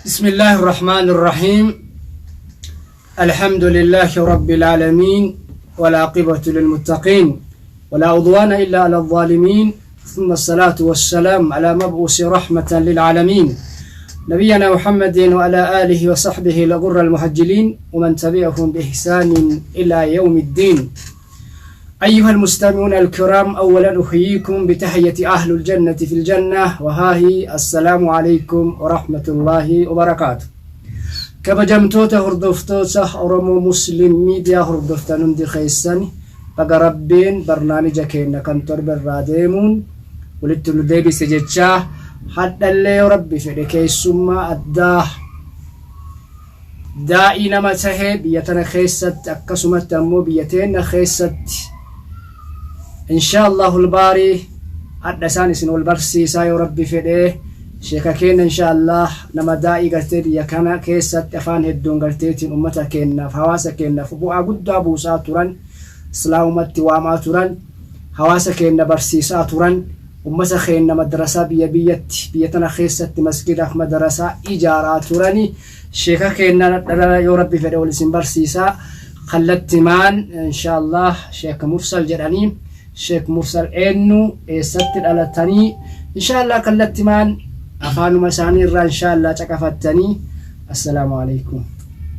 بسم الله الرحمن الرحيم. الحمد لله رب العالمين، والعاقبة للمتقين، ولا عدوان إلا على الظالمين، ثم الصلاة والسلام على مبعوث رحمة للعالمين، نبينا محمد وعلى آله وصحبه الغر المهجلين ومن تبعهم بإحسان إلى يوم الدين. أيها المستمعون الكرام، أولا أحييكم بتحية أهل الجنة في الجنة، وها هي السلام عليكم ورحمة الله وبركاته. Kabajamtoota hordoftoota Oromoo Muslim Miidiyaa hordoftan hundi keessan, baga Rabbiin barnaamija keenya kan torba irraa deemuun walitti nu deebise jechaa, hadhallee yoo Rabbi fedhe keessummaa addaa, daa'ii nama tahe biyya tana keessatti, akkasumatti ammoo biyya teenna keessatti, insha Allahu albaarii hadha isaan isin wal barsiisaa yoo Rabbi fedhe. Sheeka keenya, insha Allah, nama daa'ii gartee biyya kana keessatti afaan hedduun garteetiin ummata keenyaaf, hawaasa keenyaaf bu'aa guddaa buusaa turan, islaamumatti waamaa turan, hawaasa keenya barsiisaa turan, ummata keenya madrasaa biyya biyyatti, biyya tana keessatti masgidaaf madrasaa ijaaraa turani. Sheeka keenya dhala yoo Rabbi fedhe wal isin barsiisaa kallattimaan, insha Allah. Sheek Mursal jedhanii. Sheek Mursal eenyu? Eessatti dhalatanii? Insha Allah kallattimaan afaanuma isaanii irraa insha Allah caqafattanii. Assalaamu alaikum.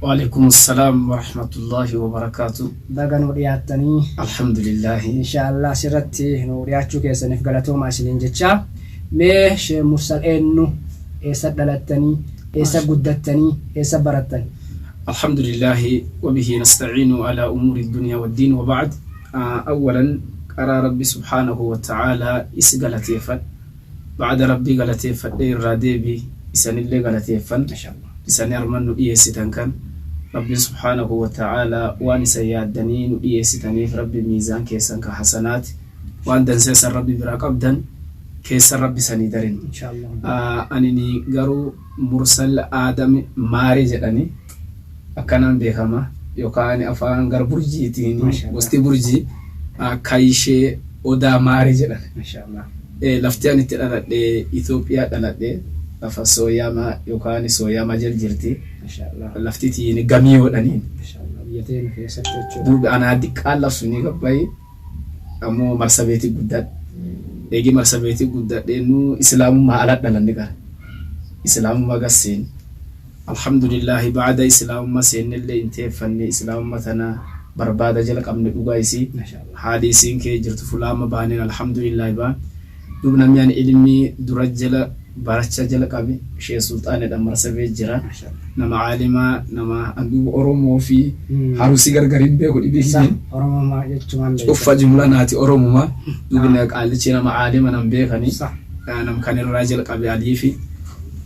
وعليكم السلام ورحمة الله وبركاته. Baga nu dhiyaattanii. الحمد لله. Insha Allah sirratti nu dhiyaachuu keessaniif galatoomaa isiniin jechaa, mee Sheek Mursal eenyu? Eessa dhalattanii? Eessa guddattanii? Eessa barattanii? الحمد لله وبه نستعين على أمور الدنيا والدين، وبعد. أولا قرا ربي سبحانه وتعالى إس غلطيفن، بعد ربي غلطيفن الراديبي إسان اللي غلطيفن. ما شاء الله. إسان أرمن إيستان كان ربي سبحانه وتعالى وان سيادنين إيستانيف ربي ميزان كيسان كحسنات وان دنسيسن ربي براك أبدا كيسن ربي سنيدرين. إن شاء الله. Anini garuu Mursal Aadam Maaree jedhani akkanaan beekama, yookaan afaan gara Burjiitiin Mashallah. gosti Burjii Kayishee Odaa Maaree jedhan. ما شاء الله. Lafti ani itti dhaladhe Itoophiyaa dhaladhe, lafa Sooyyamaa yookaan Sooyyamaa jal jirti. ما شاء الله. Lafti tiin Gamii godhaniin. ما شاء الله, biyya teenya keessatti jechuudha. Duuba anaa diqqaan labsunii gabbayi, ammoo Marsabeetii guddadhe. Eegi Marsabeetii guddadhe, nu islaamummaa ala dhalanne, gara islaamummaa gasseen. Alhamdulillahi, ba'ada islaamummaa seennellee hin teeffanne, islaamummaa tana barbaada jala qabne dhugaa isii. ما شاء الله. Haali isiin kee jirtu fulaama baaneen, alhamdulillahi baan. Duub namni ani ilmi dura jala baracha jala qabe Shee Sulxaanidha, Marsabee jira. ما شاء الله. Nama caalimaa, nama duuba Oromoo fi Harusii gargar hin beeku dhibii. Oromoo jechuun beekama. Cuffa jumla naati Oromuma. Duubi qaalichi nama caalima nam beekani. Nam kan irraa jalqabe aliifi.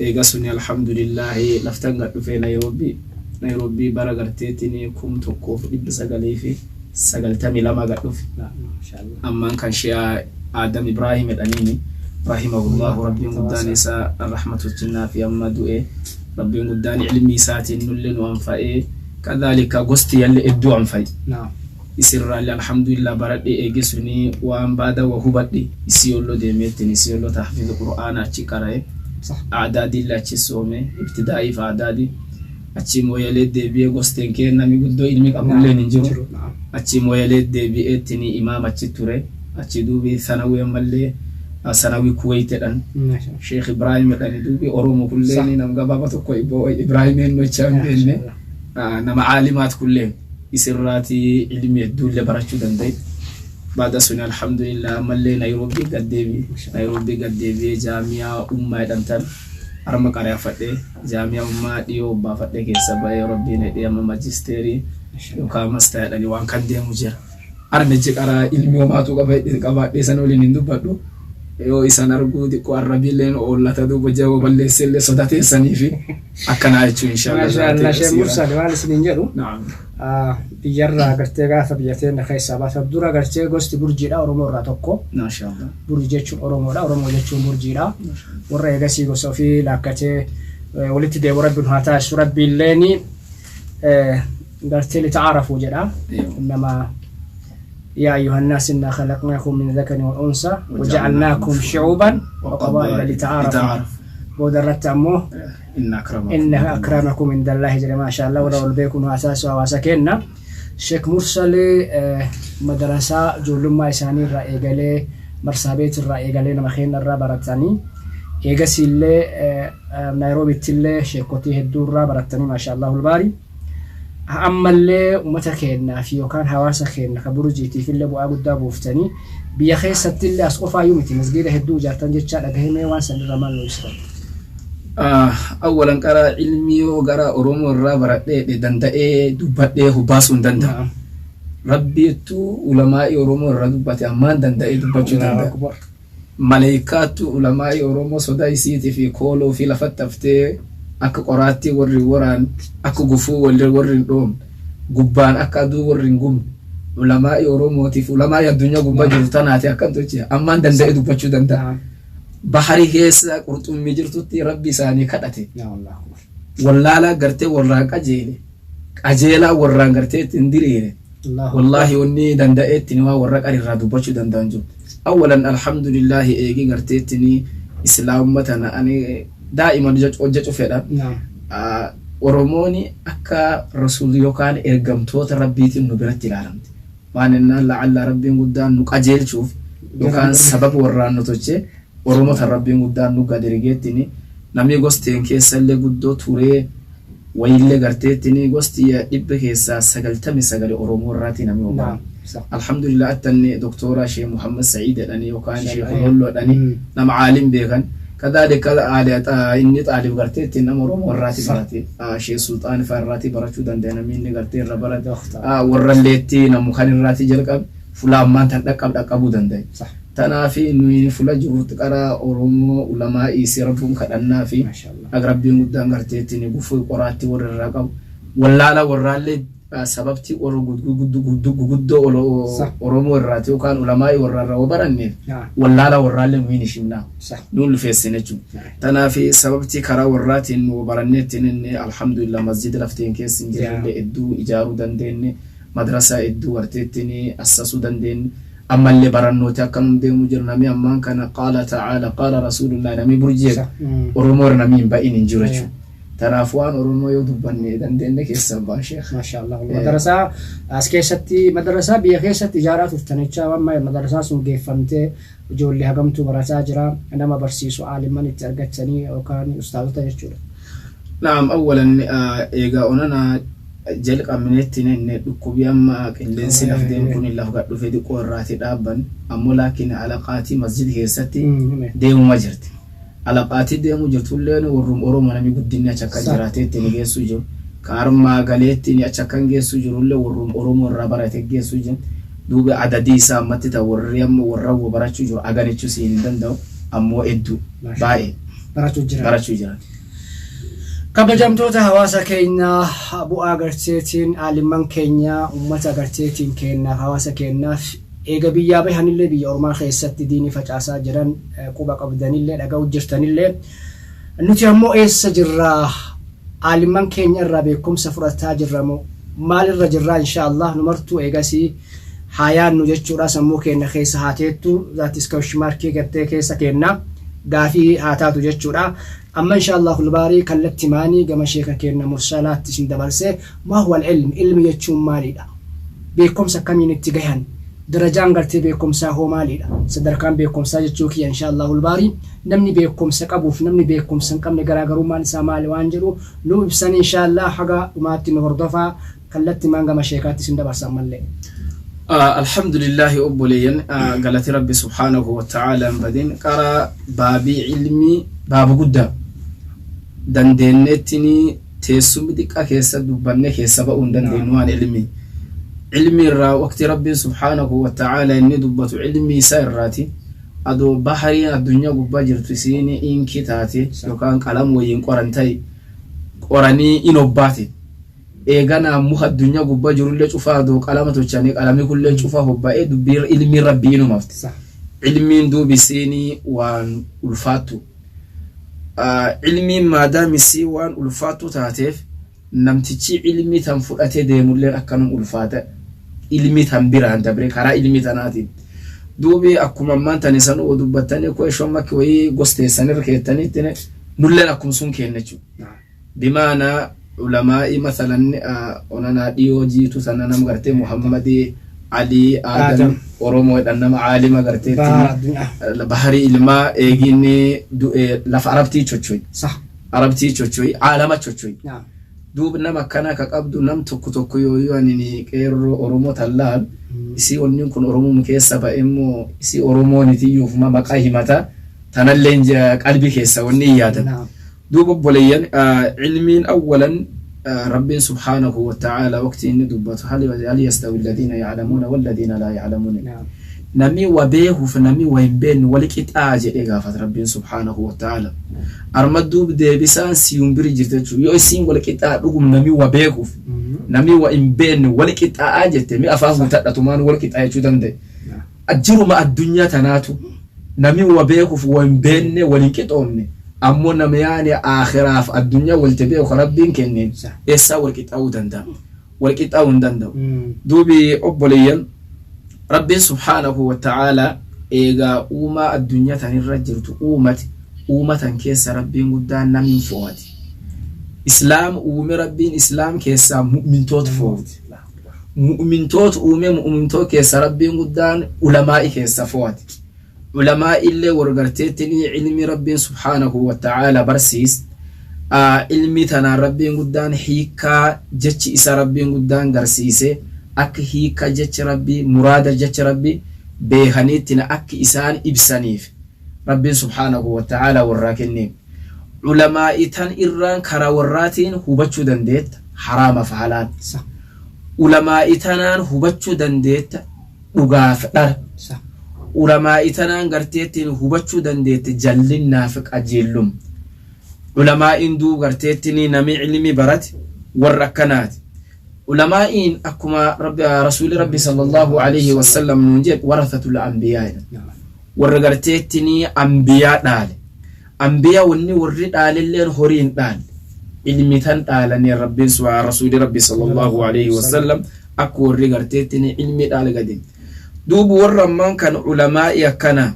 Eega suni alhamdulillahi laftan gad dhufee Nayroobii. Nayroobii bara garteetiin 1992 gad dhufe. ما شاء الله. Ammaan kan Shee Aadam Ibraahim jedhaniini. Rahimahullahu, Rabbiin guddaan isaa rahmatuchinnaa fi amma du'e. Rabbiin guddaan ilmi isaatiin nullee nu anfa'ee, kadhalika gosti yalle hedduu anfa'i. نعم. Isirraallee alhamdulillah baradhe. Eege suni waan baada wa hubadhe Isiyoollo deemeettiin Isiyoollo tahfiiza Qur'aana achi qara'e. Aadaadiillee achi soome, ibtidaa'ii fi aadaadii. Achi Mooyalee deebi'ee, gosteen kee namni guddoo ilmi qabulleen hin jiru. نعم. Achi Mooyalee deebi'eettiin imaam achi ture. Achi duubi sanawii ammallee sanawii Kuwait jedhan. ما شاء الله. Sheekh Ibraahim jedhani. Duubi Oromoo kulleen nam gabaaba tokko Ibraahim eenyu hin beekne, nama caalimaat kulleen isirraati ilmi hedduullee barachuu danda'e. Baada suni alhamdulillah ammallee Nayroobii gad deebi'e. Nayroobii gad deebi'ee Jaamiyaa Ummaa jedhamtan harma qaraafadhe. Jaamiyaa Ummaa dhiyoo baafadhe keessa ba'ee, Rabbiin hedhee amma majisteerii yookaan master jedhanii waan kan deemu jira. Armichi qaraa ilmi homaatu qabaadhee san waliin hin dubbadhu. Yoo isaan arguu xiqqoo arrabiilleen oollata, duuba jawwa balleessellee sodateessanii fi akkanaa jechuun ما شاء الله. Sheekh Mursal, waan isiniin jedhu Naam. Biyyarraa gartee gaafa biyya teenya keessaa baasa dura gartee gosti Burjiidha, Oromoo irraa tokko. Maashaallah. Burji jechuun Oromoodha, Oromoo jechuun Burjiidha. Warra eegasii gosa ofii laakkatee walitti deemu Rabbi nu haa taasisu. Rabbi illeeni gartee لتعارفوا jedha. إنما يا أيها الناس إنا خلقناكم من ذكر وأنثى وجعلناكم شعوبا وقبائل لتعارفوا. لتعارفوا. Booda irratti ammoo Inna akramakum. Inna akramakum indallaahi jedhe. Maashaallah, warra wal beeku nu haasaasu hawaasa kenna. Sheek Mursalee madarasaa ijoollummaa isaanii irraa eegalee, Marsaabeet irraa eegalee nama keenya irraa baratanii, eegasiillee Naayiroobitti illee sheekotii hedduu irraa baratanii, maashaallah ulbaari. Ammallee uummata keenyaa fi yookaan hawaasa keenya ka Burujiitiif illee bu'aa guddaa buuftanii, biyya keessatti illee as qofaayyuu miti, masgiida hedduu ijaartan jechaa dhagahimee, waan san irra maal nu ibsitan? Awwalan qara ilmi yoo gara Oromoo irraa baradhee danda'ee dubbadhee baasuu hin danda'u. Rabbiittu ulamaa'ii Oromoo irraa dubbate, ammaan danda'ee dubbachuu danda'a. Maleeykaattu ulamaa'ii Oromoo sodaa isiitii fi kooloo fi lafatti haftee, akka qoraattii warri hin waraan, akka gufuu warri hin dhoomne, gubbaan akka aduu warri hin gubne, ulamaa'ii Oromootiif ulamaa'ii addunyaa gubbaa jiru tanaati akkan tolche ammaan danda'ee dubbachuu danda'a. Baharii keessa qurxummii jirtutti Rabbi isaanii kadhate. Wallaalaa gartee warraan qajeele, qajeelaa warraan gartee ittiin diriire. Wallaahi, wanni danda'eettiin waa warra qarirraa dubbachuu danda'an jiru. Awwalan, alhamdulillahi, eegi garteettiin islaamummaa tana ani daa'iman hojjechuu fedha. Oromooni akka rasuul yookaan ergamtoota Rabbiitiin nu biratti ilaalamte. Waan innaan la'alla Rabbiin guddaan nu qajeelchuuf yookaan sababa warraan nu tolche Oromoo tan Rabbiin guddaan nu gad ergeettiin, namni gosteen keessallee guddoo turee wayillee garteettiin gosti 99% Oromoo irraati namni obaa. Alhamdulillah, attanni Doktora Sheekh Muhammad Sa'iid jedhanii yookaan Sheekh Lollo jedhanii nama caalim beekan. Kadhalika inni xaalib garteettiin nama Oromoo irraati barate. Sheekh Sultaan fa'aa irraati barachuu danda'a, namni inni gartee irra barate. Warralleetti namu kan irraati jalqabe fuula ammaan tan dhaqqabuu danda'e. Tanaafi nuyi fula jirrutti qara Oromoo ulamaa isii Rabbuun kadhannaa fi akka Rabbiin guddaan garteettiin gufuu qoraatti warra irraa qabu. Wallaala warraallee sababti warra guguddoo Oromoo irraati yookaan ulamaa'ii warra irraa baranneef wallaala warraallee nuyi ni shimnaa. Nuun lufeessine jechuudha. Tanaafi sababti karaa warraatiin nu baranneettiin inni alhamdulillah masjida lafteen keessa hin jirrellee hedduu ijaaruu dandeenye, madrasaa hedduu garteettiin assasuu dandeenye. Ammallee barannooti akkanum deemu jira. Namni ammaan kana qaala ta'aala, qaala rasuulullah, namni burjee Oromoo irra namni hin ba'in hin jiru jechuudha. Tanaaf waan Oromoo yoo dubbanne dandeenye keessaa ba'an, sheekh. Maashaallah. Madarasaa as keessatti, madarasaa biyya keessatti ijaaraa turtan jecha, amma madarasaa sun geeffamtee ijoollee hagamtuu barataa jira? Nama barsiisu aalimman itti argatanii yookaan ustaazota jechuudha. Naam, awwalan eegaa onana jalqabneetti inni dhukkubii amma qilleensi laf deemu kun laf gad dhufe xiqqoo irraati dhaabban, ammoo laakiin alaqaatii masjid keessatti deemuma jirti. Alaqaatii deemu jirtulleen warrum Oromoo namni guddinni achi akka jiraateetti ni geessu jiru. Ka armaa galeetti achi akkan geessu jirullee warrum Oromoo irraa barate geessu jiru. Duuba adadii isaa ammatti ta'u warri amma warra barachuu jiru aganichuu siin hin danda'u, ammoo hedduu baay'ee barachuu jira. Barachuu jira. Kabajamtoota hawaasa keenyaa, bu'aa garteetiin aalimman keenya uummata garteetiin kennaaf, hawaasa keenyaaf eega biyyaa bahanillee biyya ormaa keessatti diinii facaasaa jiran quba qabdanillee dhaga'u jirtanillee, nuti ammoo eessa jirraa? Aalimman keenya irraa beekumsa fudhataa jirra moo maalirra jirraa? Inshaallah, numartuu eegasii haa yaannu jechuudha. Sammuu keenya keessa haa teettu, zaatis kawshmaarkii gartee keessa kenna gaafii haa taatu jechuudha. Amma inshaallah hulbaarii kallatti maanii gama sheeka keenya Mursalaatti isin dabarse. Maa huwa ilmi? Ilmi jechuun maalidha? Beekumsa akkamiin itti gahan? Darajaan gartee beekumsaa hoo maalidha? Sadarkaan beekumsaa jechuu kiyya. Inshaallah hulbaarii namni beekumsa qabuuf namni beekumsa hin qabne garaagarummaan isaa maali waan jedhu nu ibsan. Inshaallah haga dhumaatti nu hordofaa. Kallatti maan gama sheekaatti isin dabarsa ammallee. Alhamdulillahi, obboleeyyan, galati Rabbi subhaanahu wa ta'ala hin badin. Qara baabii ilmii baaba guddaa dandeenyeettini teessumni xiqqaa keessa dubbanne keessa ba'uu hin dandeenyu. Waan ilmii irraa waqti Rabbiin subhaanahu wa ta'ala inni dubbatu ilmii isaa irraati, adoo bahariin addunyaa gubbaa jirtu isiin inkii taate yookaan qalam wayyiin qoran ta'e qoranii in hobbaate, eeganaa muka addunyaa gubbaa jirullee cufaa adoo qalama tolchanii qalami kullee cufa hobba'ee, dubbii ilmiin Rabbii inumafte. Ilmiin duubi isiinii waan ulfaattu. Ilmiin maadaam isii waan ulfaattu taateef, namtichi ilmii tan fudhatee deemulleen akkanum ulfaata, ilmii tan biraan dabre karaa ilmii tanaatiin. Duubi akkuma ammaan tan isan dubbattanii question makki wayii gosteessanirra keettaniitti Nulleen akkum sun kenna jechuudha. Bimaanaa ulamaa'i masalan onanaa dhiyoo jiitu sana nama gartee Muhammadii Alii Aadam Oromoo jedhan nama caalima gartee baharii ilmaa eeginni du'e lafa arabtii chocho'i. Arabtii chocho'i caalama chocho'i. Duub nama akkana ka qabdu nam tokko tokko yoo yoo ani qeerroo Oromoo tallaal isii wanni kun Oromoo keessa ba'e immoo isii Oromoonitiyyuufuma maqaa himata tanallee qalbii keessa wanni hin yaadan. Duuba obboleeyyan ilmiin awwalan rabbiin subhaanahu wa ta'aala waqtii inni dubbatu hal yastawi alladhiina ya'lamuuna walladhiina laa ya'lamuun. Namni wa beekuuf namni wa hin beekne wal qixaa jedhee gaafata rabbiin subhaanahu wa ta'aala. Arma duub deebisaan siyuun biri jirti jechuudha. Yoo isiin wal qixaa dhugum namni wa beekuuf namni wa hin beekne wal qixaa jette mi afaan guutadhatumaan wal qixaa jechuu danda'e. Jiruma addunyaa tanaatu namni wa beekuuf wa hin beekne wal hin qixoomne ammoo nama yaani aakhiraaf addunyaa walitti beeku rabbiin kenneen eessaa wal qixaa'uu danda'a. Wal qixaa'uu hin danda'u. Duubi obboleeyyan rabbiin subhaanahu wa ta'aala eegaa uumaa addunyaa tanirra jirtu uumate uumatan keessa rabbiin guddaan namni fo'ate. Islaam uume rabbiin islaam keessaa mu'mintoota fo'ate. Mu'mintoota uume mu'mintoota keessa rabbiin guddaan ulamaa'i keessa fo'ate. Ulamaa'i illee wargarteettiin ilmi rabbiin subhaanahu wa ta'aala barsiis. Ilmi tanaan rabbiin guddaan hiikaa jechi isa rabbiin guddaan garsiise akka hiika jecha rabbii muraada jecha rabbii beekaniittiin akka isaan ibsaniif rabbiin subhaanahu wa ta'aala warraa kennee. Ulamaa'i tan irraan karaa warraatiin hubachuu dandeetta haraamaaf halaal. Ulamaa'i tanaan hubachuu dandeetta dhugaaf dhara. Ulamaa'i tanaan garteettiin hubachuu dandeette jallinnaaf qajeellum. Ulamaa'iin duub garteettiin nami ilmi barate warra akkanaati. Ulamaa'iin akkuma rasuulli rabbi sallallahu alaihi wasallam nuun jedhe warathatul anbiyaa jedhan. Warra garteettiin anbiyaa dhaale. Anbiyaa wanni warri dhaalelleen horii hin dhaalle. Ilmi tan dhaalanii rabbiin rasuulli rabbi sallallahu alaihi wasallam akka warri garteettiin ilmi dhaale gadi. Duuba warra ammaan kan ulamaa'i akkanaa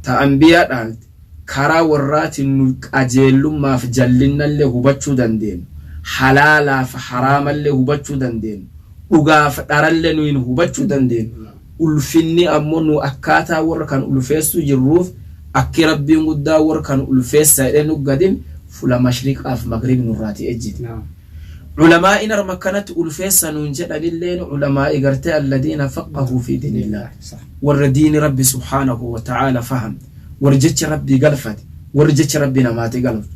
ta anbiyaa dhaalte karaa warraatiin nu qajeellummaaf jallinnallee hubachuu dandeenyu. Halaalaaf haraamallee hubachuu dandeenyu. Dhugaaf dharallee nuyin hubachuu dandeenyu. Ulfinni ammoo nu akkaataa warra kan ulfeessuu jirruuf akki rabbiin guddaa warra kan ulfeessa jedhee nu gadin fula mashriqaaf magriib nurraati ejjite. Ulamaa'iin arma kanatti ulfeessa nuun jedhanilleen ulamaa'i gartee alladiina faqqahuu fi diinillah. Warra diini rabbi subhaanahu wa ta'aala faham. Warra jecha rabbii galfate. Warra jecha rabbii namaati galfatu.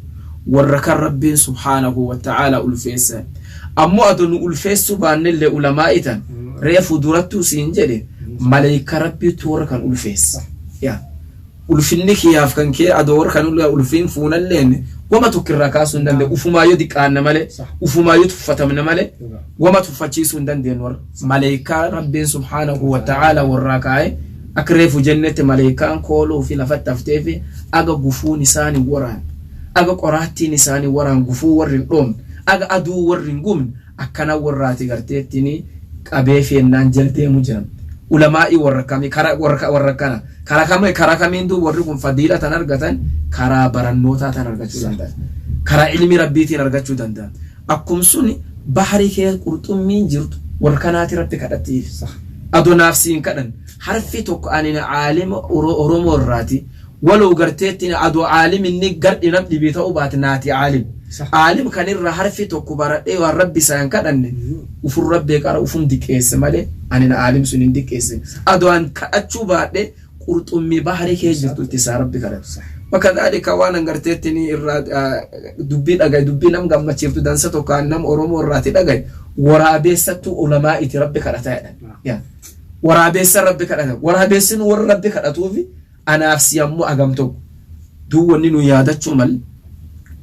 Warra kan rabbiin subhaanahu wa ta'aala ulfeessa. Ammoo ado nu ulfeessuu baannellee ulamaa'i tan reefu durattuu siin jedhe maleeyka rabbiitu warra kan ulfeessa. Yaa. Ulfinni kiyyaaf kan kee adoo warra kan ulfiin fuunalleen wama tokko irraa kaasuu hin danda'u. Ufumaayyuu diqqaanna malee, ufumaayyuu tuffatamna malee, wama tuffachiisuu hin dandeenyu warra. Maleeykaa rabbiin subhaanahu wa ta'aala warraa kaa'e akka reefu jennetti maleeykaan kooluu fi lafatti haftee fi aga gufuun isaanii waraan, aga qoraattiin isaanii waraan gufuu warri hin dhoomne, aga aduu warri hin gubne akkana warraati garteettiin qabee feennaan jala deemu jiran. Ulamaa'i warra kamii karaa warra kana karaa kamiin duub warri kun fadiila tan argatan karaa barannootaa tan argachuu danda'an. Karaa ilmi rabbiitiin argachuu danda'an. Akkum sun baharii kee qurxummiin jirtu warra kanaati rabbi kadhattiif. Adoo naaf siin kadhan harfi tokko ani caalima Oromoo irraati. Waloo garteettiin adoo caaliminni gardhi nam dhibii ta'uu baate naati caalim. Caalim kanirra harfi tokko baradhee waan rabbi isaan kadhanne ufun rabbee qara ufun diqqeesse malee ani na caalim sun hin diqqeesse. Adoo an kadhachuu baadhee qurxummii baharii kee jirtu itti isaa rabbi kadhatu. Wakadhalika waan an garteettiin irraa dubbii dhagaye dubbii nam gammachiiftu dansa tokko an nam Oromoo irraati dhagaye waraabeessattuu ulamaa iti rabbi kadhata jedhan. Waraabeessa rabbi kadhata. Waraabeessin warra rabbi kadhatuufi anaaf si ammoo agam tokko. Duub wanni nu yaadachuu mal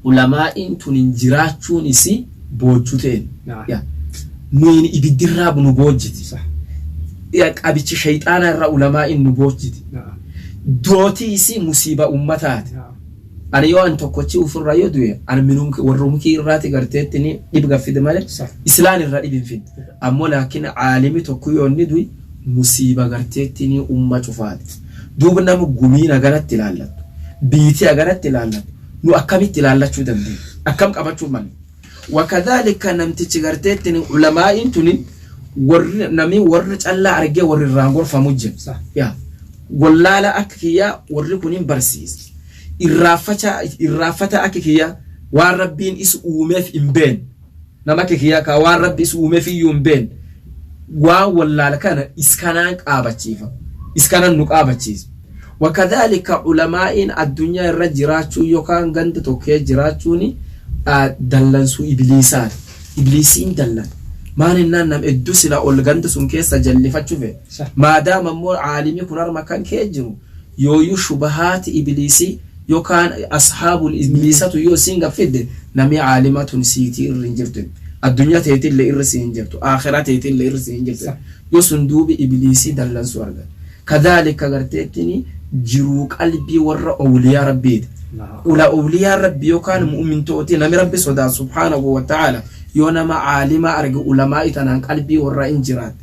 ulamaa'iin tun hin jiraachuun isii boojjuu ta'een. Nuyin ibiddirraa nu boojjiti. Qabichi shayxaanaa irraa ulamaa'iin nu boojjiti. Dootii isii musiiba ummataati. Ani yoo an tokkochi ofirraa yoo du'e ani minum warra mukii irraati garteetti ni dhib gaffide malee islaan irraa dhib hin fidne. Ammoo laakiin caalimi tokko yoo inni du'e musiiba garteetti ni umma cufaati. Duuba nama gumiin aganatti ilaallattu biitii aganatti ilaallattu Nu akkamitti ilaallachuu dandeenya? Akkam qabachuu malle? Wakadhaalika namtichi garteettiin ulamaa'iin tuni warri nami warri callaa argee warri irraan gorfamu jira. Yaa wallaala akka kiyyaa warri kun hin barsiisa. Irraaffata akka kiyyaa waan Rabbiin is uumeef hin beekne. Nama akka kiyyaa kaa waan Rabbi is uumeef iyyuu hin beekne. Waan wallaala kana iskanaan qaabachiifa. Iskanaan nu qaabachiisa. Wakadhaalika ulamaa'iin addunyaa irra jiraachuu yookaan ganda tokkee jiraachuun dallansuu ibliisaati. Ibliisiin dallan. Maal innaan nam hedduu sila ol ganda sun keessa jallifachuu fedhe. Maadaama immoo aalimii kun harma kan kee jiru yooyyuu shubahaati ibliisii yookaan ashaabul ibliisatu yoo isiin gaffidde namni aalima tun siitii irri hin jirtu. Addunyaa teetillee irri si hin jirtu. Akhiraa teetillee irri si hin jirtu. Yoo sun duubi ibliisii dallansuu argate. Kadhaalika garteettini jiruu qalbii warra awliyaa Rabbiiti. Ula awliyaa Rabbi yookaan mu'mintooti nami Rabbi sodaa subhaanahu wa ta'ala yoo nama aalima arge ulamaa'i tanaan qalbii warra hin jiraat.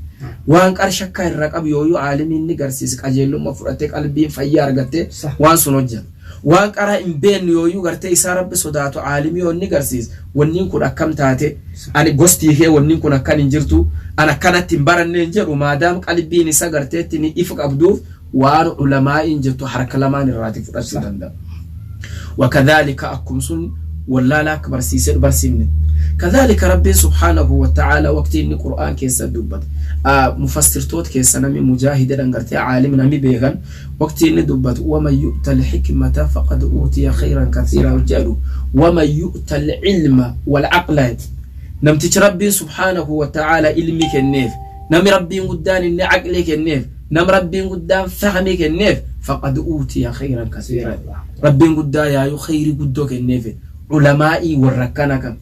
Waan qar shakkaa irra qabu yooyyuu aalimiin ni garsiise qajeelummaa fudhatee qalbiin fayyaa argattee waan sun hojjeta. Waan qaraa hin beeknu yooyyuu gartee isaa Rabbi sodaatu aalimii yoo inni garsiise wanniin kun akkam taate ani gostii kee wanniin kun akkan hin jirtu an akkanatti hin baranne hin jedhu maadaam qalbiin isa garteetti ni if qabduuf waan ulamaa'iin jettu harka lamaan irraati fudhachuu danda'a. Wakadhaalika akkum sun wallaala akka barsiisee barsiifne. Kadhaalika Rabbiin subhaanahu wa ta'aala waqtii inni Qur'aan keessa dubbate. Mufassirtoota keessa namni mujaahid jedhan gartee caalim namni beekan waqtii inni dubbatu waman yu'ta al-hikmata faqad uutiya khayran kathiira jedhu waman yu'ta al-ilma wal aqla namtichi Rabbiin subhaanahu wa ta'aala ilmi kenneef namni Rabbiin guddaan inni aqlii kenneef nam Rabbiin guddaan fahmii kenneef faqad uutiya khayran kathiira Rabbiin guddaa yaayuu khayrii guddoo kenneef ulamaa'ii warra akkana kan.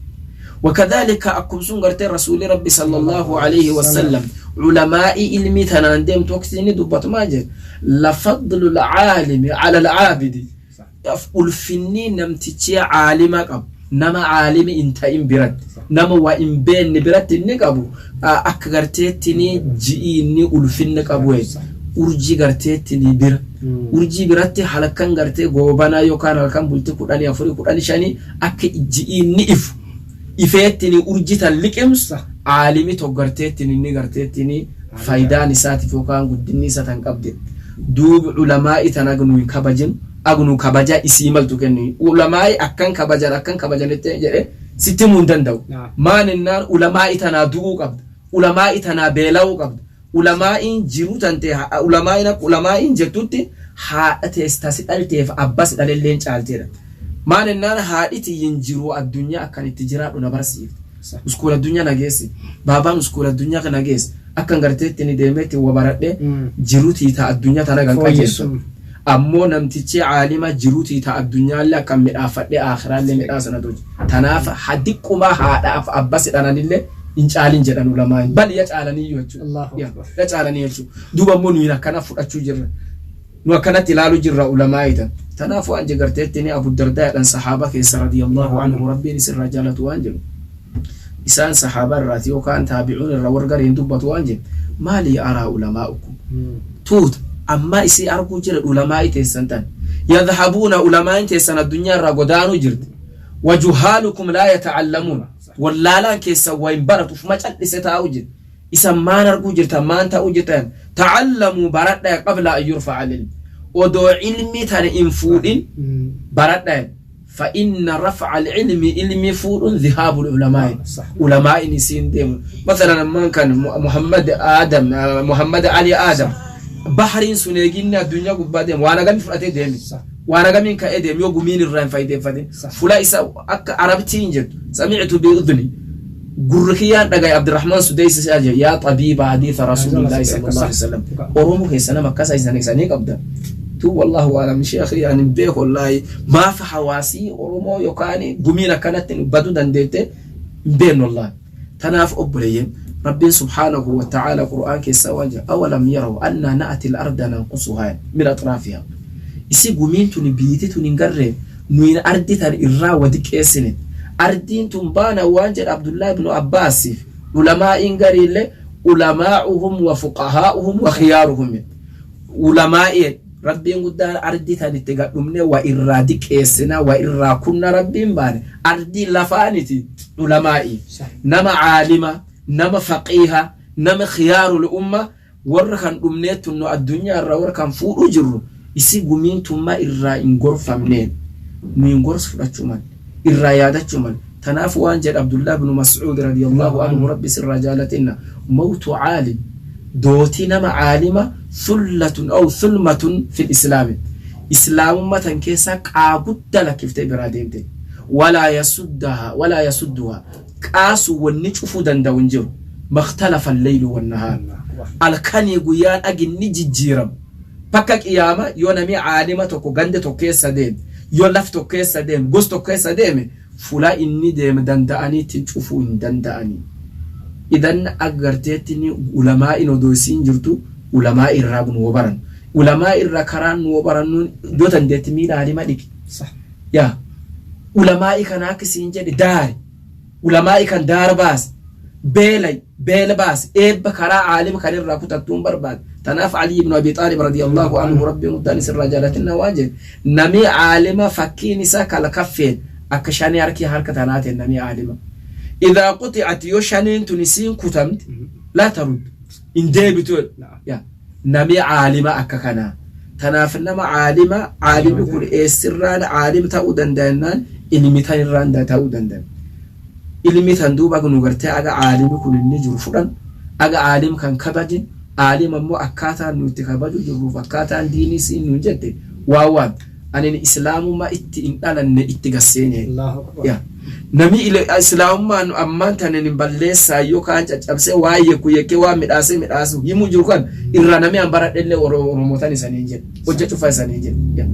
وكذلك أكم سن غرتي رسول ربي صلى الله عليه وسلم علماء علمي تنان ديم توكسيني دبت ماجد لفضل العالم على العابد ulfinni namtichi caalima qabu nama caalimi hin ta'in biratti nama waa hin beekne biratti inni qabu akka garteettini ji'i inni ulfinni qabu urjii garteettini bira urjii biratti halkan gartee goobanaa yookaan halkan bultii 14 15 akka ji'i inni ifu ifeettini urjii tan liqimsu caalimi tokko garteettini inni garteettini faayidaan isaatiif yookaan guddinni isa tan qabde duubi ulamaa'i tan agnu hin kabajin agnu kabaja isii maltu kennu ulamaa'i akkan kabajan akkan kabajanitti jedhe sitti himuu hin danda'u. Maan innaan ulamaa'i tanaa du'uu qabda ulamaa'i tanaa beela'uu qabda ulamaa'iin jiruu tante ulamaa'iin akka ulamaa'iin jettutti haadha tees tasi dhalteef abbas dhalelleen caalteedha. Maan innaan haadhi tiyyin jiruu addunyaa akkan itti jiraadhu na barsiifte. Uskuula addunyaa na geesse. Baabaan uskuula addunyaa na geesse. Akkan garteetti ni deemeetti wa baradhe jiruu tiitaa addunyaa tana kan qajeelchu. Ammoo namtichi caalima jiruu tiitaa addunyaallee akkan midhaafadhe aakhiraallee midhaasa tolche. Tanaaf hadiqqumaa haadhaaf abbas dhananillee hin caalin jedhan ulamaan. Bal ya caalaniyyuu jechuudha. Ya caalanii jechuudha. Duuba ammoo nuyi akkana fudhachuu jirra. Nu akkanatti ilaalu jirra ulamaa'i tan. Tanaaf waan jegarteetti ni Abu Dardaa jedhan sahaaba keessa radiyallahu anhu Rabbiin isirraa jaalatu waan jedhu. Isaan sahaaba irraati yookaan taabi'uun irra warra gariin dubbatu waan jedhu. Maali araa ulamaa'ukum? Tuuta amma isii arguu jira ulamaa'i teessan tan. Yadhabuuna ulamaa'iin teessan addunyaa irraa godaanuu jirti. Wajuhaalukum laa yata'allamuun. Wallaalaan keessa waa hin baratu ufuma cal'ise taa'u jira. Isan maan arguu jirtan maan ta'uu jirtan ta'allamuu baradha qabla an yurfa'a ilm. Odoo ilmi tana hin fuudhin baradha. فإن رفع العلم علم فود ذهاب العلماء علماء نسين ديم مثلا من كان محمد آدم محمد علي آدم بحرين سنيجين الدنيا قبا ديم وانا قام فرأتي ديم وانا قام كأدم يو قمين الرين فايدة فدين فلا إسا أك عربتين جد سمعت بأذني gurri kiyyaan dhagaye Abdurrahman Sudeysi isa jedhe yaa tabiiba hadiisa Rasuulillahi sallallahu alaihi wasallam Oromoo keessa nama akkasa isanii qabda tu wallahu alam sheekh yani beeku wallahi maaf hawaasii Oromoo yookaan gumiin akkanatti baduu dandeette hin beeknu wallahi. Tanaaf obboleeyyan Rabbiin subhaanahu wa ta'aala Qur'aan keessaa waan jedhu awalam yaraw annaa na'ati al-arda nanqusuhaa min axraafihaa isi gumiin tuni biiti tun hin garree nuyin ardi tan irraa wa diqqeessine ardiin tun baana waan jedha Abdullahi ibnu Abbaasiif ulamaa'iin gariillee ulamaa'uhum wa fuqahaa'uhum wa khiyaaruhum ulamaa'i. Rabbiin guddaan ardii tan itti gadhumne wa irraa diqqeessina wa irraa kunna rabbiin baane ardii lafaaniti ulamaa'i nama caalima nama faqiiha nama khiyaarul umma warra kan dhumneettu nu addunyaa irraa warra kan fuudhuu jirru isi gumiin tummaa irraa hin gorfamneen nu hin gorsu fudhachuu mal irraa yaadachuu mal. Tanaaf waan jedhe Abdullah ibn Mas'uud radiyallahu anhu, rabbi sirraa jaalatinna, mawtu caalim, dootii nama caalima, thullatun aw thulmatun fil islaami, islaamummaa tan keessaa qaa guddaa lakkiftee biraa deemte, walaa yasuddaha walaa yasudduha, qaasu wanni cufuu danda'u hin jiru, makhtalafa alleylu wannahaar, alkanii guyyaan aginni jijjiiramu bakka qiyaama. Yoo nami caalima tokko ganda tokko keessa deeme, yoo laf tokko keessa deeme, gos tokko keessa deeme, fula inni deeme danda'aniitti cufuu hin danda'anii. Idan agarteetti ulamaa'in odoo isiin jirtu ulamaa irraa nu baran, ulamaa irraa karaan nu barannuun yoo dandeetti miila aalima dhiqi yaa ulamaa'i kana akka isiin jedhe daari ulamaa'i kan daara baase beelay beela baase eebba karaa aalima kan irraa kutattuun barbaade. Tanaaf Ali ibn Abi Xaalib radiyallahu anhu, rabbiin guddaan isirraa jaalatinna, waan jedhe: nami aalima fakkiin isaa kala kaffeen akka shanee harki harka tanaateen, nami aalima idaa quxi'at, yoo shaneen tun isiin kutamte, laa tarud, hin deebitu yaa nami aalima akka kanaa. Tanaaf nama aalima, aalimni kun eessirraan aalim ta'uu danda'annaan ilmi tan irraan ta'uu danda'a. Ilmi tan duuba nu gartee aga aalimi kun inni jiru fudhan, aga aalim kan kabajin, aalim ammoo akkaataan nu itti kabaju jirruuf akkaataan diinii siin nuun jette waan anin islaamummaa itti hin dhalanne itti gasseene. Allahu akbar. Yaa. Nami islaamummaan ammaan tanin hin balleessaa yookaan caccabsee waan yekku yekkee waan midhaasee midhaasu himuu jiru kan irraa nami an baradhellee Oromootan isanii jedhe hojja cufa isanii jedhe. Yaa.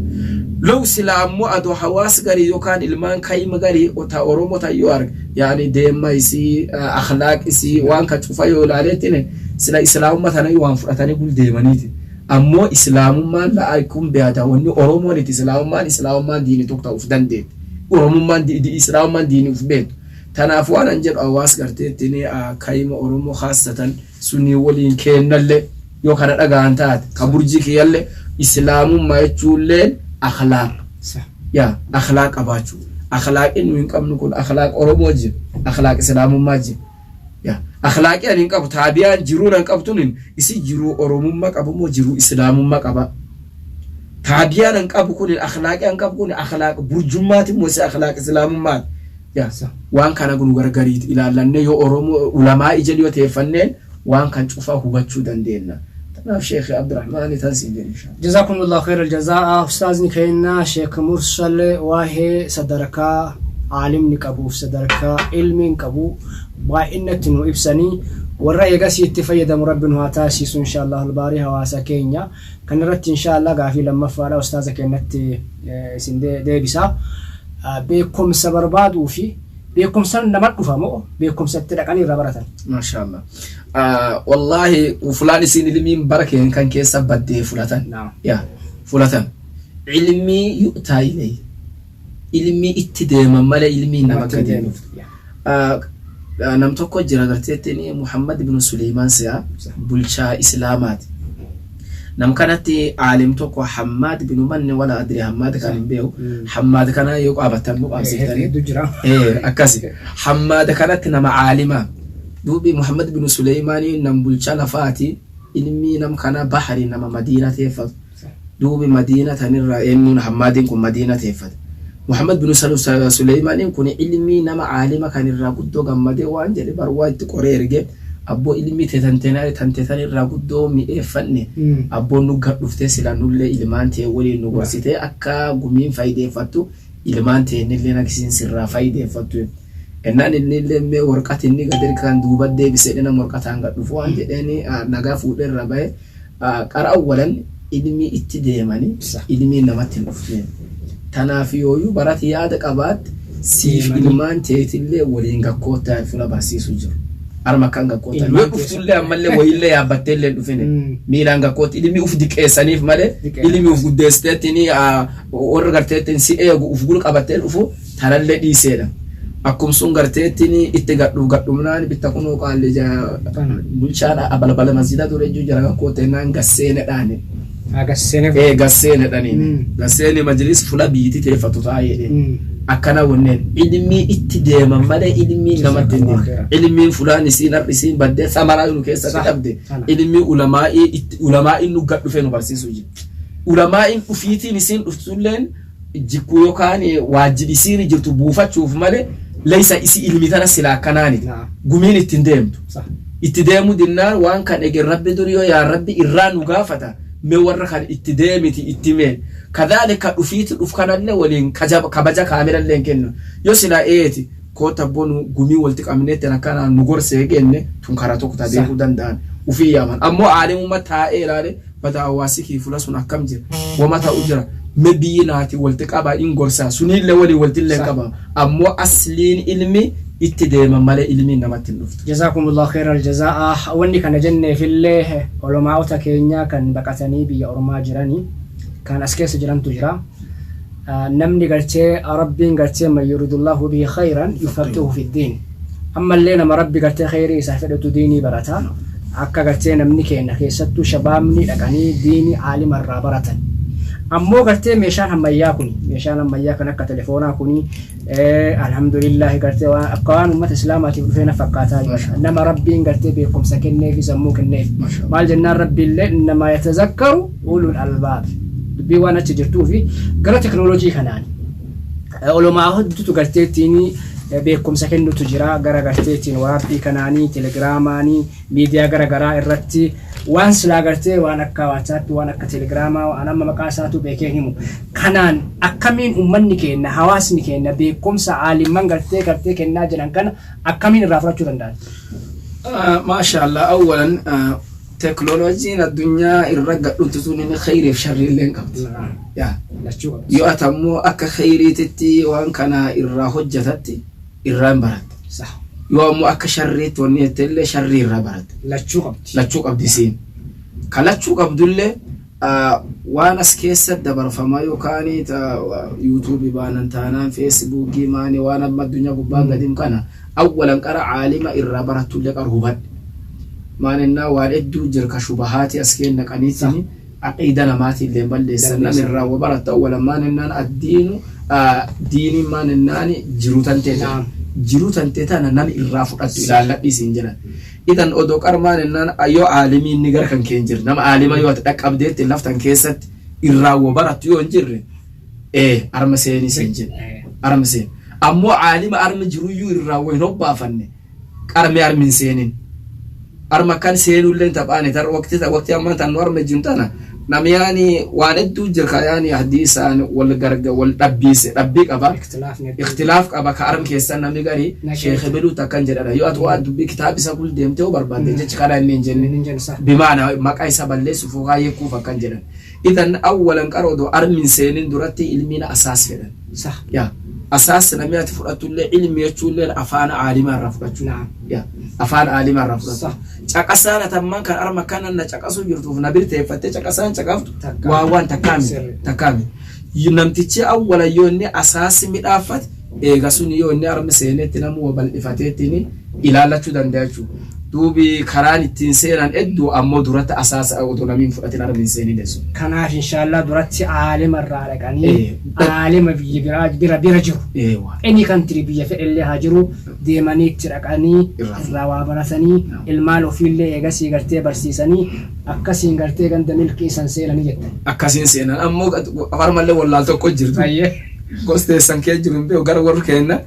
Law silaa ammoo adoo hawaas garii yookaan ilmaan kayima garii ta Oromoo ta yoo arge, yaani deemma isii, akhlaaq isii, waan kan cufa yoo ilaaleettine, sila islaamummaa tana waan fudhatanii gul deemaniiti. Ammoo islaamummaan la'a kun beeyata wanni Oromoon itti islaamummaan diini tokko ta'uuf dandeetti. Oromummaan islaamummaan diini uf beektu. Tanaaf waan an jedhu hawaas garteettiin kayima Oromoo khaasatan sunii waliin kennallee yoo kana dhaga'an taate ka burjii kiyyallee islaamummaa jechuulleen akhlaaq. Yaa akhlaaq qabaachuu. Akhlaaqin nu hin qabnu kun akhlaaq Oromoo jira. Akhlaaq islaamummaa jira. Yaa akhlaaqii ani hin qabu taabiyaan jiruu nan qabtuun isi jiruu Oromummaa qabu moo jiruu islaamummaa qaba. Taabiyaan an qabu kun, akhlaaqii an qabu kun, akhlaaq burjummaati moo isi akhlaaq islaamummaati. Yaa waan kana nu gargariit ilaallanne yoo Oromoo ulamaa ija yoo teeffanneen waan kan cufaa hubachuu dandeenya. Tanaaf Sheekh Abdurrahmaan tan siin jedhu inshallah. جزاكم الله خير الجزاء أستاذني كينا شيخ مرسل واهي sadarkaa caalimni qabuuf sadarkaa ilmiin qabu baay'inatti nu ibsanii warra eegasii itti fayyadamu rabbi nu haa taasisu insha Allah albaarii. Hawaasa keenya kan irratti insha Allah gaafii lammaffaadha ustaaza keenyatti isin deebisa. Beekumsa barbaaduu fi beekumsa nama dhufa moo beekumsa itti dhaqanii irraa baratan? Mashallah. Wallahi fulaan isin ilmiin bara keen kan keessa baddee fulatan. Yaa fulatan. Ilmii yu'taa ilay. Ilmii itti deeman malee ilmii nama gadi hin dhuftu. Nam tokko jira garteettiin Muhammad ibn Suleymaan si'a bulchaa Islaamaati. Nam kanatti aalim tokko Hammaad bin Manni wala adri Hammaad kan hin beeku. Hammaad kana yoo qaabattan nu qaabsiftanii. Hedduu jira. Akkasi. Hammaad kanatti nama aalimaa. Duubi Muhammad bin Suleymaanii nam bulchaa lafaati. Ilmi nam kana bahari nama Madiina teeffatu. Duubi Madiina tanirraa eenyuun Hammaadiin kun Madiina teeffate. Muhammad bin Suleymaaniin kun ilmii nama aalima kanirraa guddoo gammadee waan jedhe bar waa itti qoree erge, abboo ilmi tanteetanirraa guddoo mi'eeffanne, abboon nu gad dhuftee sila nullee ilmaan tee waliin nu gorsitee akka gumiin faayideeffattu ilmaan teennillee akkasiin sirraa faayideeffattu. Ennaan inni illee mee warqati inni gad erga kan duuba deebisee nama warqataan gad dhufu waan jedheeni nagaa fuudhee irra bahe qara awwalan ilmii itti deemanii ilmii namatti hin dhufne. Tanaaf yooyuu barati yaada qabaatte siif ilmaan teetillee waliin gakkoottaa fuula barsiisu jiru. Arma akkan gakkoottaa yoo dhuftullee ammallee wayiillee yaabbattee illee dhufine miilaan gakkootti ilmi uf diqeessaniif malee ilmi uf guddeessiteettiin warra garteettiin si eegu uf gul qabattee dhufu tanallee dhiiseedha. Akkum sun garteettiin itti gadhuuf gadhumnaan bitta kunoo qaalli bulchaan balbala masjida ture jechuu jira gakkoottee naan gasseenedhaani. Gasseenee. Ee, gasseen jedhaniin. Gasseeni majlis fula biyyiti teeffatu ta'a jedheen. Akkana wanneen ilmii itti deeman malee ilmiin namatti hin deemu. Ilmiin fulaan isiin har'i isiin baddee samaraa nu keessatti dhabde. Ilmii ulamaa'ii itti ulamaa'iin nu gad dhufee nu barsiisuu jira. Ulamaa'iin dhufiitiin isiin dhuftulleen jikkuu yookaan waajjibi isiin jirtu buufachuuf malee leeysa isi ilmi tana silaa akkanaaniti. Gumiin ittiin deemtu. Itti deemuu dinnaan waan kan eger Rabbi dur yoo yaa Rabbi irraa nu gaafata mee warra kan itti deemiti itti mee kadhaalika dhufiiti dhuf kanallee waliin kabaja kaamilallee hin kennu yoo silaa eeti koota bonu gumii walitti qabneetti akkanaan nu gorsee kenne tun karaa tokko ta beekuu danda'an ufii yaaman ammoo aalimummaa taa'ee ilaale bada hawaasi kii fula sun akkam jira wama ta'u jira mee biyyi naati walitti qabaa in gorsaa suniillee walii walittillee qaba ammoo asliin ilmi itti deeman malee ilmiin namatti hin dhuftu. Jazaakumullahu khairal jazaa'a. Wanni kana jenneefillee olmaa'ota keenya kan baqatanii biyya ormaa jiranii kan as keessa jirantu jira. Namni gartee Rabbiin gartee man yuridullahu bihi khairan yufaqihu fi diin. Ammallee nama Rabbi gartee khairii isaa fedhatu diinii barata. Akka gartee namni keenya keessattuu shabaabni dhaqanii diinii aalima irraa baratan. Ammoo gartee meeshaan ammayyaa kuni meeshaan ammayyaa kan akka telefoonaa kuni alhamdulillahi gartee waan akka waan uummata islaamaatiif dhufee na fakkaataa jira. Nama Rabbiin gartee beekumsa kenneefi sammuu kenneef. Maal jennaan Rabbiillee nama yatazakkaru ulul albaab. Dubbii waan achi jirtuu fi gara teknooloojii kanaan olumaa hedduutu gartee ittiin beekumsa kennutu jira gara gartee ittiin waraabbii kanaanii telegiraamaanii miidiyaa gara garaa irratti waan silaa gartee waan akka WhatsApp waan akka telegiraamaa waan amma maqaa isaatu beekee himu kanaan akkamiin uummanni keenya hawaasni keenya beekumsa aalimman gartee gartee kennaa jiran kana akkamiin irraa fudhachuu danda'an? Maashaallah, awwalan teknooloojiin addunyaa irra gadhuntu sun inni khayriif sharrii illee hin qabdi. Yaa. Lachuu qabdi. Yoo ati ammoo akka khayriititti waan kana irraa hojjetatti irraa hin baratte. Yoo ammoo akka sharriitti wanni jette illee sharrii irraa baratte. Lachuu qabdi. Lachuu qabdi isiin. Ka lachuu qabdullee waan as keessa dabarfamaa yookaan yuutuubii baanan taanaan feesbuukii maani waan amma addunyaa gubbaan gadiin kana awwalan qara caalima irraa barattullee qara hubadhe. Maalinnaa waan hedduu jira ka shubahaati as kenna qaniitiin aqiida namaatiin illee balleessan nam irraa wa baratta awwalan maalinnaan addiinu diiniin maalinnaan jiru tantee tana jiru tantee tana nam irraa fudhattu ilaalladhi isiin jedhan. Idan odoo qara maalinnaan yoo aalimiin ni gara kan kee hin jirre nama aalima yoo ati dhaqqabdeetti laftan keessatti irraa wa barattu yoo hin jirre arma seenii siin jedhe arma seen ammoo aalima armi jiruyyuu irraa wa hin hobbaafanne qarmee armi hin seenin. Arma kan seenullee taphaane tar waqti waqti ammaa tan nu arma jiru tana nam yaani waan hedduu jira ka yaani hadiisaan wal garga wal dhabbiise dhabbii qaba. Ikhtilaaf qaba ka arm keessan namni gari sheekhe beluu takkan jedhana yoo ati waan dubbii kitaaba isa kul deemtee yoo barbaadde jechi kana inni hin jenne bimaana maqaa isa balleessuuf yookaan yeekkuuf akkan jedhan. Idan awwalan qara odoo armi hin seenin duratti ilmiin asaas fedhan. Yaa asaas namni ati fudhattullee ilmi jechuullee afaan aalimaa irraa fudhachuu. Yaa afaan aalimaa irraa fudhatu. Caqasaan atammaan kan arma kana na caqasuu jirtuuf na birteeffattee caqasaan caqaftu waa waan takkaami takkaami. Namtichi awwala yoo inni asaasi midhaaffate eega sun yoo inni armi seenetti namuu bal'ifateettiin ilaallachuu danda'a jechuudha. Duubi karaan ittiin seenan hedduu ammoo duratti asaasa odoo namni hin fudhatin armi hin seenin jechuudha. Kanaaf inshaallah duratti aalima irraa dhaqanii aalima biyya biraa bira bira jiru. Any country biyya fedhellee haa jiru deemanii itti dhaqanii irraa waa baratanii ilmaan ofiillee eegasii gartee barsiisanii akkasiin gartee ganda milkii san seenanii jettan. Akkasiin seenan ammoo harmallee wallaal tokko jirtu. Gosteessan kee jiru hin beeku gara warri kenna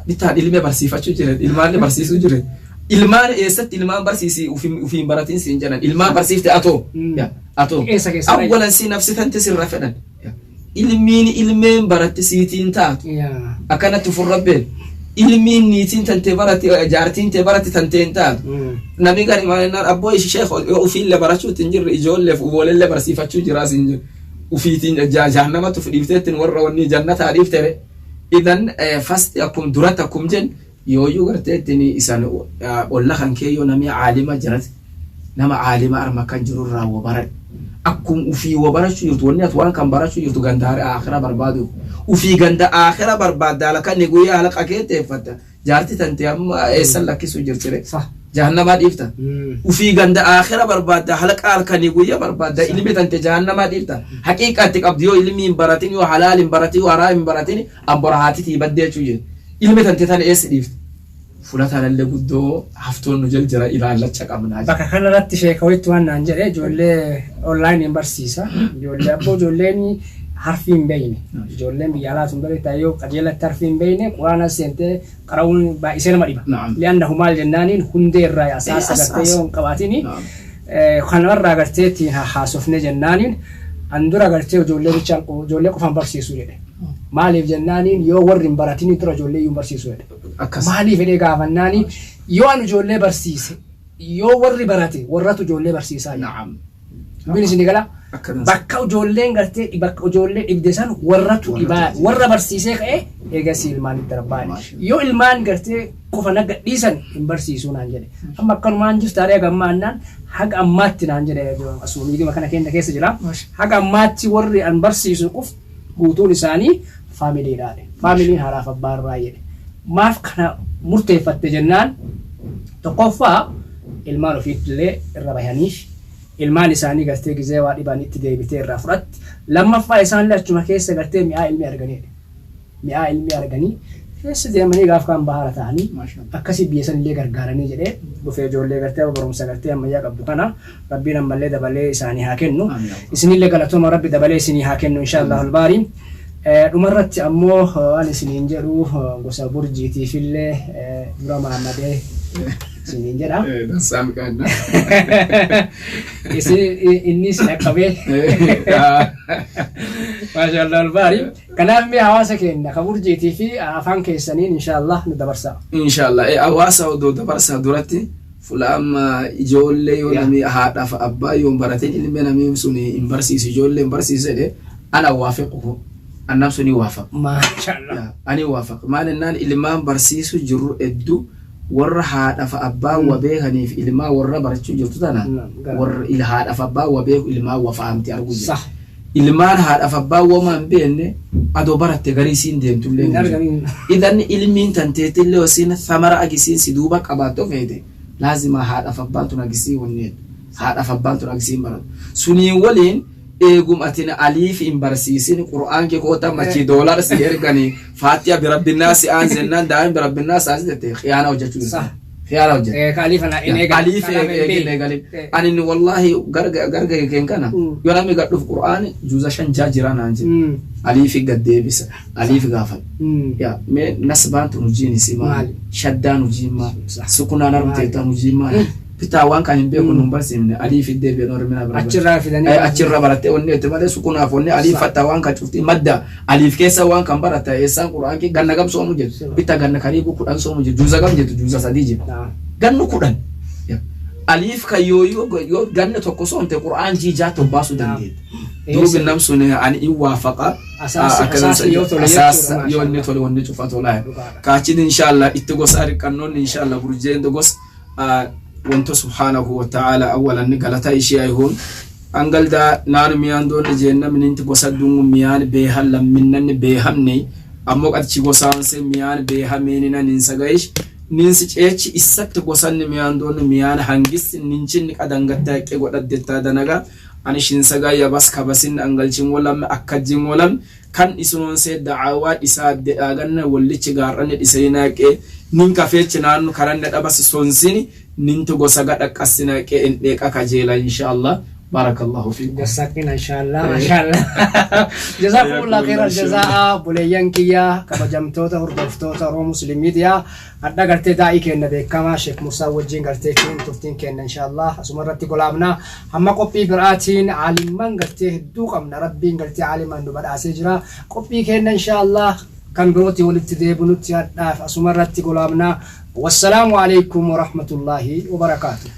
bitaan ilmee barsiifachuu jiran ilmaanillee barsiisuu jiran. Ilmaan eessatti ilmaan barsiisii ufiin baratiin siin jedhan ilmaan barsiifte atoo atoo awwalan si nafsi tanti sirra fedhan ilmiin ilmeen baratti siitiin taatu akkanatti furrabbeen ilmiin niitiin tantee baratti jaartiin tee baratti tantee hin taatu namni gari maalinnaan abboo ishee sheekh yoo ufiillee barachuutti hin jirre ijoolleef uboolellee barsiifachuu jiraa siin jedhu ufiitiin jahannamatti uf dhiifteettiin warra wanni jannataa dhiiftere idan fasti akkum duratti akkum jennu yooyyuu gartee ittiin isaan olla kan kee yoo namni aalima jirat nama aalima arma kan jiru irraa wa baradhu akkum ufii wa barachuu jirtu wanni ati waan kan barachuu jirtu ganda aakhira barbaadu ufii ganda aakhira barbaadda halkan guyyaa halqa kee teeffatta Jaarti tante amma eessan lakkisuu jirtire? Sah. Jahannamaa dhiifta. Ufii ganda aakhira barbaadda, halaqa halkanii guyya barbaadda, ilmi tante jahannamaa dhiifta. Haqiiqaatti qabdi yoo ilmi hin baratin, yoo halaal hin baratin, yoo haraam hin baratin, ambora haatitii baddee jechuu jira. Ilmi tante tana eessi dhiifta? Fula tanallee guddoo haftoon nu jal jira ilaallacha qabnaa. Bakka kanarratti sheeka wayitti waan naan jedhe, ijoollee online hin barsiisa. Ijoollee abboo, ijoolleen harfii hin beekne. Ijoolleen biyya alaa sun beektaa, yoo qajeelatti harfii hin beekne quraana seentee qara'uun baay'isee nama dhiba. Li'annahu maal jennaaniin, hundee irraa asaasa gartee yoo hin qabaatini kanarraa gartee ittiin haasofne jennaaniin, an dura gartee ijoollee bichaan ijoollee qofaan barsiisu jedhe. Maaliif jennaaniin, yoo warri hin baratini dura ijoollee iyyuu hin barsiisu jedhe. Akkas. Maaliif jedhee gaafannaani, yoo an ijoollee barsiise, yoo warri barate warratu ijoollee barsiisaa jedhe. Dubbiin isin gala. Akkanas. Bakka ijoolleen gartee bakka ijoollee dhibde san warratu dhibaa warra barsiisee ka'ee eegasii ilmaan itti darbaa. Yoo ilmaan gartee qofa naga dhiisan hin barsiisuu naan jedhe. Amma akkanumaan jirta haga ammaannaan, haga ammaatti naan jedhe, asuma miidhama kana keenya keessa jira. Haga ammaatti warri an barsiisu quf guutuun isaanii faamiliidha. Faamiliin haadhaaf abbaa irraa jedhe. Maaf kana murteeffatte jennaan, tokkoffaa ilmaan ofiitti irra bahaniif ilmaan isaanii gartee gizee waa dhiban itti deebitee irraa fudhatti. Lammaffaa isaanillee achuma keessa gartee mi'aa ilmi arganidha. Mi'aa ilmi arganii keessa deemanii gaaf kaan bahara ta'anii akkasii biyya sanillee gargaaranii jedhee dhufee, ijoollee gartee barumsa gartee ammayyaa qabdu kana rabbiin ammallee dabalee isaanii haa kennu. Isinillee galatooma, rabbi dabalee isinii haa kennu inshaallah albaari. Dhumarratti ammoo waan isiniin jedhu, gosa burjiitiifillee dura maammadee isiniin jedha. Dansaan qaanna. Isin inni isin dhaqqabee. Maashaallah albaari. Kanaaf mee hawaasa keenya ka burjiitii fi afaan keessaniin inshaallah nu dabarsa. Inshallah hawaasa odoo dabarsaa duratti, fuula amma ijoollee yoo namni haadhaaf abbaa yoo hin baratin ilmi namni sun hin barsiisu, ijoollee hin barsiisu jedhe, ana waafiqu, annam suni waafaq. Maashaallah. Ani waafaq. Maal jennaan, ilmaan barsiisu jirru hedduu warra haadhaaf abbaa wa beekaniif ilmaan warra barachuu jirtu tana warra haadhaaf abbaa wa beeku ilmaan wa fahamti arguu jira. Ilmaan haadhaaf abbaa wamaa hin beekne adoo baratte garii isiin deemtullee Hin hin jiru. argamin. Idan ilmiin tanteetillee isiin thamara agisiin si duuba qabaattu feete, laazima haadhaaf abbaan tun agisii wanni haadhaaf abbaan tun agisiin baratu. Suniin waliin eegum atin aliif hin barsiisin, qur'aan kee koota machi doolar si erganii faatiya birabbinaa si aan jennaan, daa'im birabbinaa saas jette, khiyaana hojjechuu jirta. Khiyaana hojjette. Kaaliif ana hin eegan. Aliif eegin eegalin. Ani wallahi garga keen kana yoo namni gad dhufu qur'aani juuza 5 6 jira naan jedhe. Aliif gad deebisa. Aliif gaafadha. Yaa mee nasbaan tun hojiin isii maali? Shaddaan hojiin maali? Sukunaan armteettaan hojiin maali? Bitaa waan kan hin beeku nun barsiifne, aliif iddee beenu ormina bira. Achirraa fidanii. Achirra barattee wanni itti malee sukunaaf wanni aliif fattaa waan kan cufti madda aliif keessa waan kan baratta eessaan qura'aan kee ganna gam soomu jedhu, bitta ganna kariibu 10 soomu jedhu, juuza gam jettu, juuza 3 jedhu, gannu 10 aliif kan yoo ganna tokko soomte qura'aan jiijaa tobbaasuu dandeetta. Duubi nam sun ani in waafaqa. Asaasi yoo tole. Asaasa yoo inni tole wanni cufa tolaa. Kaachin inshallah itti gosa riqqannoonni inshallah burjeen gosa wanto subhaanahu wa ta'ala awwalan galata ishee ayhuun angalda naanu miyaan doonni jeenna mininti gosa dungu miyaan beehan lamminnanni beehamne, ammoo qadchi gosaanse miyaan beehameenina ninsagayish ninsi ceechi issatti gosanni miyaan doonni miyaan hangis ninchinni qadangatta eqqe godhaddetta danaga ani shinsagaya bas kabasin angalchin wolam akkajjin wolam kan isunoonsee da'aawaa dhisaa dedhaaganna wallichi gaarranni dhisayinaaqee nin kafeechi naannu karanne dhabas sonsini nintu gosa gadhaqqassinaqee indheeqa kajeela inshallah. Barakallahu fiikum. Jasakina inshallah, mashallah. Jazakumullah khairan jazaa, buleeyyan kiyya kabajamtoota hordoftoota Oromoo Muslim Media. Hadha gartee daa'ii kenna beekamaa Sheekh Musaa wajjin gartee ittiin turtiin kenna inshallah asuma irratti golaabna. Hamma qophii biraatiin, aalimman gartee hedduu qabna, rabbiin gartee aaliman nu badhaasee jira. Qophii kenna inshallah kan birootii walitti deebinutti hadhaaf asuma irratti golaabna. Wassalaamu alaikum warahmatullaahi wabarakaatuh.